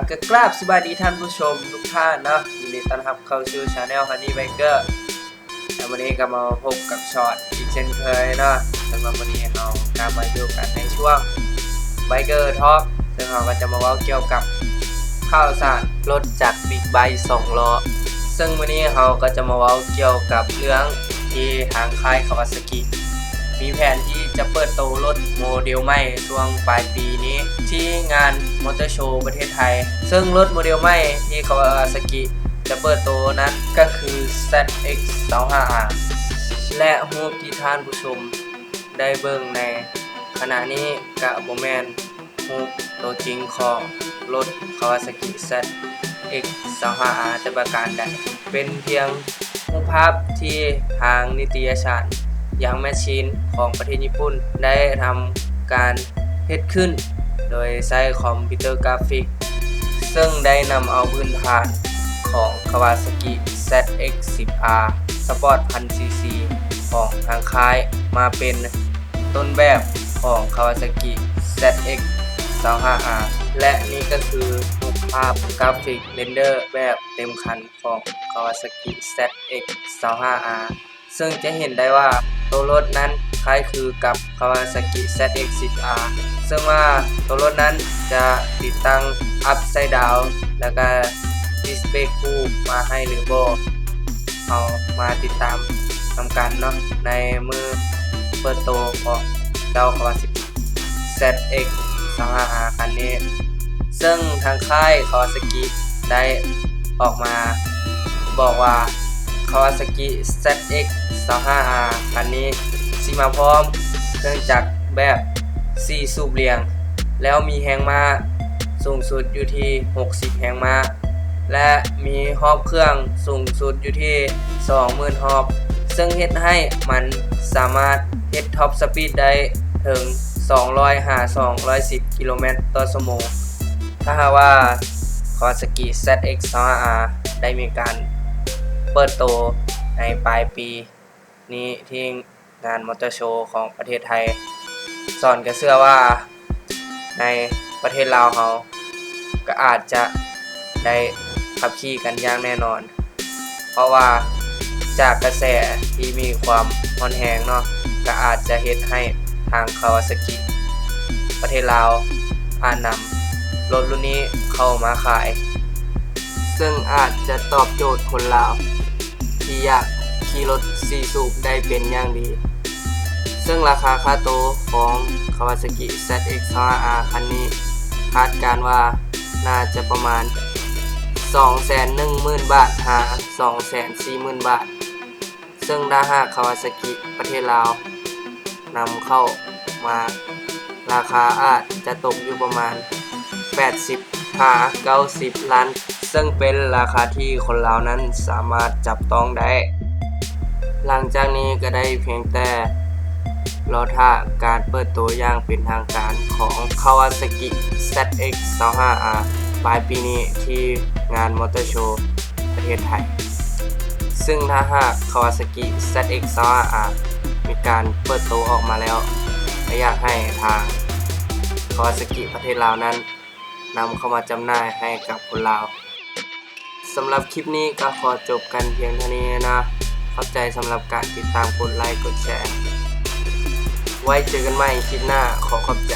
ກໍກາບສະບາຍດີທ່ານຜູ້ຊົມທຸກທ່ານເນາະ, ຍິນດີຕ້ອນຮັບເຂົ້າສູ່ Channel Honey Biker. ແລ້ວມື້ນີ້ກໍມາພົບກັບຊອນອີກເຊັ່ນເຄີຍເນາະ. ເຊິ່ງວ່າມື້ນີ້ເຮົາກໍມາຢູ່ກັນໃນຊ່ວງ Biker Talk, ເຊິ່ງເຮົາກໍຈະມາເວົ້າກ່ຽວກັບຂ່າວສານລົດຈັກບິກໄບສອງລໍ້. ເຊິ່ງມື້ນີ້ເຮົາກໍຈະມາເວົ້າກ່ຽວກັບເລື່ອງທີ່ທາງຄ້າຍຄາວາຊາກິ ມີແຜນທີ່ຈະເປີດໂຕລົດໂມເດວໃໝ່ຊ່ວງປາຍປີນີ້ ທີ່ງານມອເຕີໂຊປະເທດໄທ. ເຊິ່ງລົດໂມເດວໃໝ່ທີ່ຄາວາຊາກິຈະເປີດໂຕນັ້ນກໍຄື ແຊັດເອັກຊ໌ ຊາວຫ້າອາ ແລະ ຮູບທີ່ທ່ານຜູ້ຊົມໄດ້ເບິ່ງໃນຂະນະນີ້ກະບໍ່ແມ່ນ ຮູບໂຕຈິງຂອງລົດຄາວາຊາກິ ແຊັດເອັກຊ໌ ຊາວຫ້າອາ ແຕ່ປະການໃດ, ເປັນພຽງຮູບພາບທີ່ທາງນິຕະຍະສານ Young Machine ຂອງປະເທດຍີ່ປຸ່ນ ໄດ້ທຳການເຮັດຂຶ້ນໂດຍໃຊ້ຄອມພິວເຕີກຣາຟິກ, ເຊິ່ງໄດ້ນຳເອົາພື້ນຖານຂອງຄາວາຊາກິ ແຊັດເອັກຊ໌ ສິບອາ ສະປອດ ພັນຊີຊີ ຂອງທາງຄ້າຍມາເປັນ ຕົ້ນແບບຂອງຄາວາຊາກິ ແຊັດເອັກຊ໌ ຊາວຫ້າອາ ແລະ ນີ້ກໍຄືຮູບພາບກຣາຟິກເຣັນເດີແບບເຕັມຄັນຂອງຄາວາຊາກິ ແຊັດເອັກຊ໌ ຊາວຫ້າອາ ເຊິ່ງຈະເຫັນໄດ້ວ່າໂຕລົດນັ້ນຄ້າຍຄືກັບຄາວາຊາກິ ແຊັດເອັກຊ໌ ສິບອາ ເຊິ່ງວ່າໂຕລົດນັ້ນຈະຕິດຕັ້ງ Upside Down ແລ້ວກະ Display Coupe ມາໃຫ້ຫຼືບໍ່. ເຮົາມາຕິດຕາມນຳກັນເນາະ ໃນມື້ເປີດໂຕຂອງເຈົ້າຄາວາຊາກິ ແຊັດເອັກຊ໌ ຊາວຫ້າອາ ຄັນນີ້, ເຊິ່ງທາງຄ້າຍຄາວາຊາກິໄດ້ອອກມາບອກວ່າ ຄາວາຊາກິ ແຊັດເອັກຊ໌ ຊາວຫ້າອາ ຄັນນີ້ຊິມາພ້ອມເຄື່ອງຈັກແບບສີ່ສູບລຽງ ແລ້ວມີແຮງມ້າສູງສຸດຢູ່ທີ່ຫົກສິບແຮງມ້າ ແລະ ມີຮອບເຄື່ອງສູງສຸດຢູ່ທີ່ສອງໝື່ນຮອບ, ເຊິ່ງເຮັດໃຫ້ມັນສາມາດເຮັດທັອບສະປີດໄດ້ເຖິງສອງຮ້ອຍຫາສອງຮ້ອຍສິບກິໂລແມັດຕໍ່ຊົ່ວໂມງ. ຖ້າຫາກວ່າຄາວາຊາກິ ແຊັດເອັກຊ໌ ຊາວຫ້າອາ ໄດ້ມີການເປີດໂຕໃນປາຍປີນີ້ທີ່ ງານມອເຕີໂຊຂອງປະເທດໄທ, ສອນກໍເຊື່ອວ່າໃນປະເທດລາວເຮົາກໍອາດຈະໄດ້ຂັບຂີ່ກັນຢ່າງແນ່ນອນ, ເພາະວ່າຈາກກະແສທີ່ມີຄວາມຮ້ອນແຮງເນາະ, ກໍອາດຈະເຮັດໃຫ້ທາງຄາວາຊາກິປະເທດລາວອາດນຳລົດລຸ້ນນີ້ເຂົ້າມາຂາຍ, ເຊິ່ງອາດຈະຕອບໂຈດຄົນລາວ ທີ່ຢາກຂີ່ລົດສີ່ສູບໄດ້ເປັນຢ່າງດີ, ເຊິ່ງລາຄາຄ່າໂຕຂອງຄາວາຊາກິ ແຊັດເອັກຊ໌ ຊາວຫ້າອາ ຄັນນີ້ ຄາດການວ່າໜ້າຈະປະມານສອງແສນໜຶ່ງໝື່ນບາດ ຫາ ສອງແສນສີ່ໝື່ນບາດ, ເຊິ່ງຖ້າຫາກຄາວາຊາກິປະເທດລາວນຳເຂົ້າມາ ລາຄາອາດຈະຕົກຢູ່ປະມານແປດສິບຫາເກົ້າສິບລ້ານ, ເຊິ່ງເປັນລາຄາທີ່ຄົນລາວນັ້ນສາມາດຈັບຕ້ອງໄດ້. ຫຼັງຈາກນີ້ກໍໄດ້ພຽງແຕ່ລໍຖ້າການເປີດໂຕຢ່າງເປັນທາງການຂອງຄາວາຊາກິ ແຊັດເອັກຊ໌ ຊາວຫ້າອາ ປາຍປີນີ້ທີ່ງານມອເຕີໂຊ ປະເທດໄທ, ເຊິ່ງຖ້າຫາກຄາວາຊາກິ ແຊັດເອັກຊ໌ ຊາວຫ້າອາ ມີການເປີດໂຕອອກມາແລ້ວ ກໍຢາກໃຫ້ທາງຄາວາຊາກິປະເທດລາວນັ້ນ ນຳເຂົ້າມາຈຳໜ່າຍໃຫ້ກັບຄົນລາວ. ສຳລັບຄລິບນີ້ກໍຂໍຈົບກັນພຽງເທົ່ານີ້ນະ. ຂອບໃຈສຳລັບການຕິດຕາມ, ກົດໄລ, ກົດແຊ. ໄວ້ເຈີກັນໃໝ່ຄລິບໜ້າ. ຂໍຂອບໃຈ.